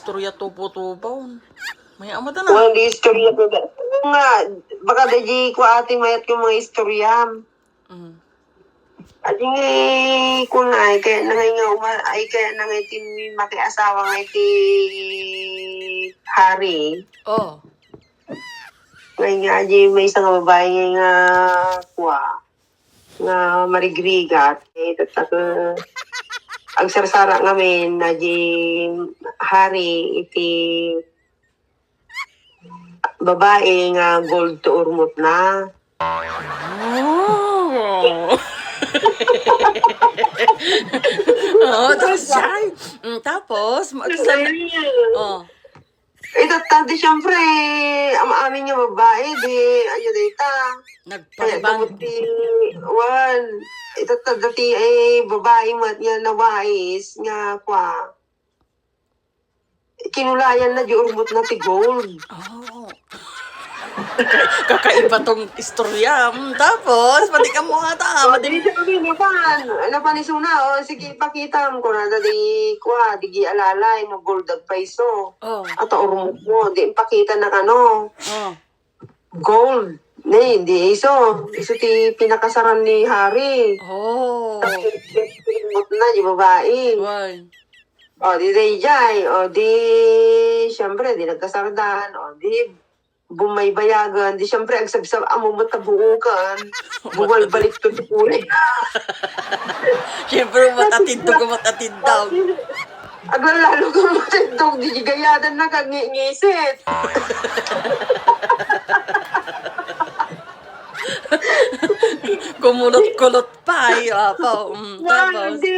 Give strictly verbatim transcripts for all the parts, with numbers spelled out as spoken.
Istorya tupo-tupo. May amat na. Wen, di istorya ko da. Nga, baka da di ko ati mayat ko mga istorya. Mm. Adi nga, kun ay, kaya na nga nga uma-, ay, kaya na nga iti makiasawa nga iti hari. Oh. Ngay nga, adi, maysa nga babae nga, nga, kua, nga marigrigat. Eh, tatta, agsarsara ngamin, adi, hari, iti babae nga gold to urmot na. Oh. Oh, that's right. Mm, tapos, ma-, Ano sa-, yan? Oh. Eh, tatta, di, siyempre, am-, amin nga babae, di, ano, data. Kaya Nagpariban. Damot ti, wan. Eh, tatta, dati, eh, babae, mat, nga nawais, nga, kwa. Kinulayan na di urmot na ti gold. Oh. Kakaiba tong istorya. Mm, tapos, pati ka mo ata, Oh, madi- di sabi, napan, napan isuna, oh, sige, ipakitam, kunada di, kwa, di gi alalay, no gold agpaiso. Oh. At urmot mo, di ipakita na kano. Oh. Gold. Ne, di iso. Iso ti pinakasaran ni Hari. Oh. Tapos, urmot na, di babae. Why? O, di dayjay. O, di, siyempre, di nagkasardan. O, di, bumaybayagan. Di, siyempre, agsabsab, amo mo tabuukan. Bumalbalik to ti puli. Siyempre, matatindog, matatindog. Aglalalo ka matindog, di gayadan na kag ngi-, ngisit. Kumulot-kulot pa, ay, apo. Mm, Wala, tapos? Hindi.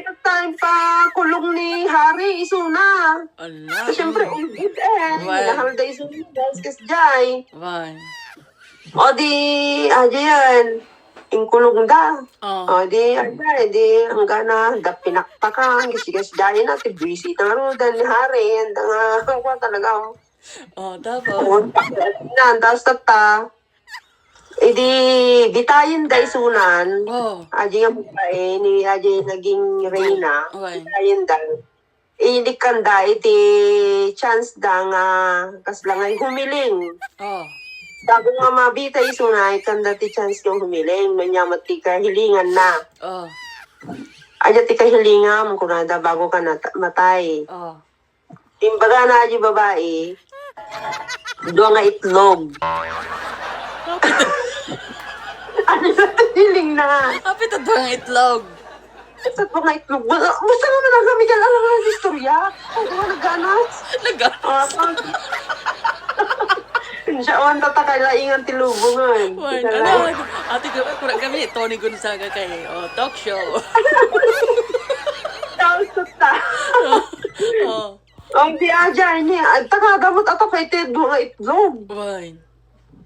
Ito time pa, kulong ni Hari, isuna. Ala, Siyempre, mm. Ulgud eh. Why? Nahalda isuna, guys, kas jay. Why? O di, aja yan. Inkulong da. Oh. O di, aja, di, ang gana, da pinakpakan, kasi kas jay na, ti buwisit na nga rudan ni Hari, ang da nga, ang kwa talaga, oh. Oh, tapos? O, na, tapos tata, Idi bitayen da isunan, Oh. Aji nga babae ni Aji naging reyna, Okay. Bitayen da. Inikkan da iti chance da nga kasla nga humiling. Oh. Bago nga mabita isuna, ikkan da ti chance nga humiling. Manya met ti kahilingan na. Oh. Aja ti kahilingam, kunada, bago ka nata-, matay. Oh. Imbagana, Aji babae, dua nga itlog. Ano na feeling na? Apit a dua nga itlog. Ito dua nga itlog. Basta, basta naman ang kami kailangan ng istorya. Ay, dua nga nagganas. Nagganas. Ah, pag- Siya, oh, ang tatakay, laingan ti lubong, eh. Wan, Kita ano, lang. Ate, kami, kami, Tony Gonzaga kay, oh, talk show. Tapos, ta. Oh. Oh. Ang di aja ini, at takada mo, tato kay Ted, mga itlog. Why?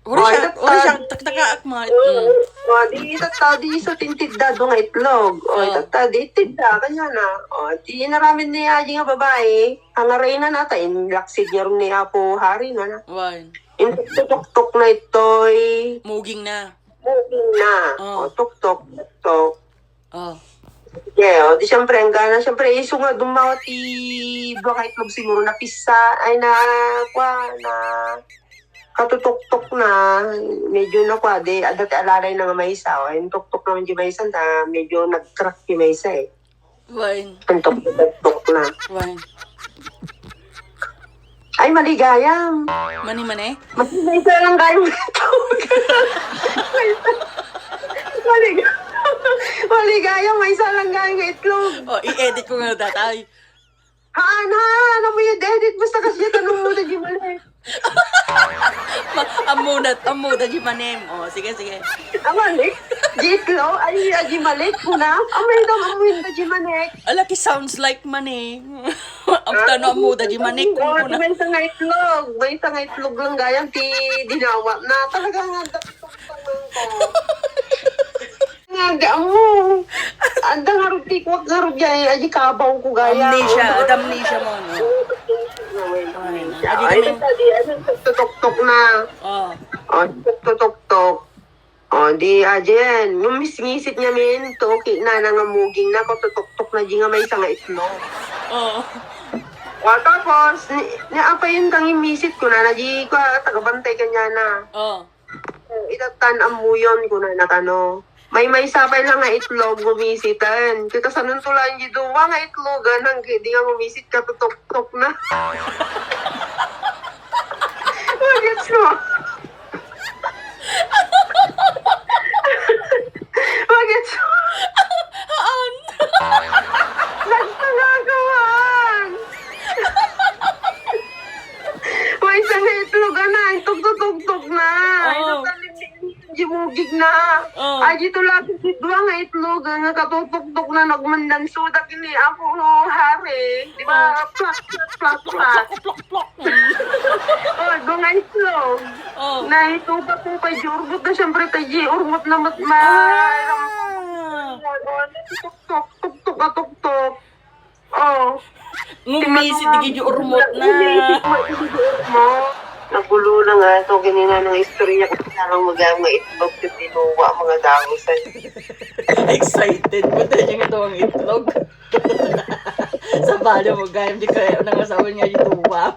Wala Oh, siya, ito, wala siya, ta-, taktaka, akma. Mm. Oh, di, ito, ta, di, so, tintidda, mga itlog. Oh, Oh. Ito, ta, di, tidda, kanya na. Oh, di, naramin ni Aji nga babae, ang arena na, ta, in, laksid niya rin ni Apo Hari na na. Why? In, tuktok na ito'y Muging na. Muging na. Oh. Oh, tuktok, tuktok. Oh. Yeah, oh, di siyempre, ang gana, siyempre, iso nga dumawa ti dua nga itlog siguro na pisa, ay na, kwa, na, katutuktok na, medyo na kwa, di, adda ti alalay na nga maysa, oh, yung tuktok naman di maysa, na, medyo nag-crack di maysa, eh. Why? Ang tuktok na. Why? Ay, maligayam. Mani-mani? Mas-, maysa lang kayo itlog. Malig-, maligayam, maysa lang kayo itlog. Oh, i-edit ko nga data. Ay. Haan, haan, ano mo yung edit? Basta kasi tanong mo na di mali. Ma-, amuda, amuda di manem. Oh, sige, sige. Ang malik? Di itlog? Ay, di malik ko na. Ang may daw amuin na di manik. Ala, ki sounds like mani. Ang Ah, tano amuda di manik, oh, kung di kuna. May isang itlog. May isang itlog lang gayam ti dinawa na. Talagang ang dami kong tanong ko. Nga, di amo. Anda nga rod ti kwak nga rod gayam. Aji kabaw ko gayam. Amnesia, amnesia mo, no? Ay, Ay, adi ay, kami. Ito, di, ano, tuktok na. Oh. Oh, tuktok. O, di, ajen, no misngisit ngamin, to, ki-, na, nangamuging na, ko, tutuktok na, di nga maysa nga itlog. Oo. O, tapos, ni, ni apayon kang imisit, kunana, di ka, tagabantay kaniana. Oh. O, itatan ammuyon, kunana kano. May maysa pay lang nga itlog, gumisiten. Kitasanon to lang di duwa nga itlogan, hanggang di nga gumisit, katutuktok na. Magets mo? Magets mo? Haan? Nagpangagawan! Maysa nga itlog, anay, tugtog-tugtog na. Oo. Ito talim ni Jimugig na. Oo. Ay, dito lang, dua nga itlog, nga katutugtog na nagmandan sudak ini. Ako, hari. Di ba? Oo. Plak, plak, plak, plak. Plak, plak, plak. Oh, dua nga itlog. Oo. Na ito pa po kay Jorgot na, siyempre, kay G, urmot na mat-, ma-, Ah. Tuk, tuk, tuk, tuk. Oh. Ngumisi ti gidi urmot na. Ngumisi ti gidi urmot. Nagulo na nga. So, ganina nga istorya ko, parang mag-, nga itlog, ti tinuwa, mga dagusan. Excited po tayo yung ito ang itlog. Sa balo mo, gayam, di kaya nang asawa niya yung tuwa.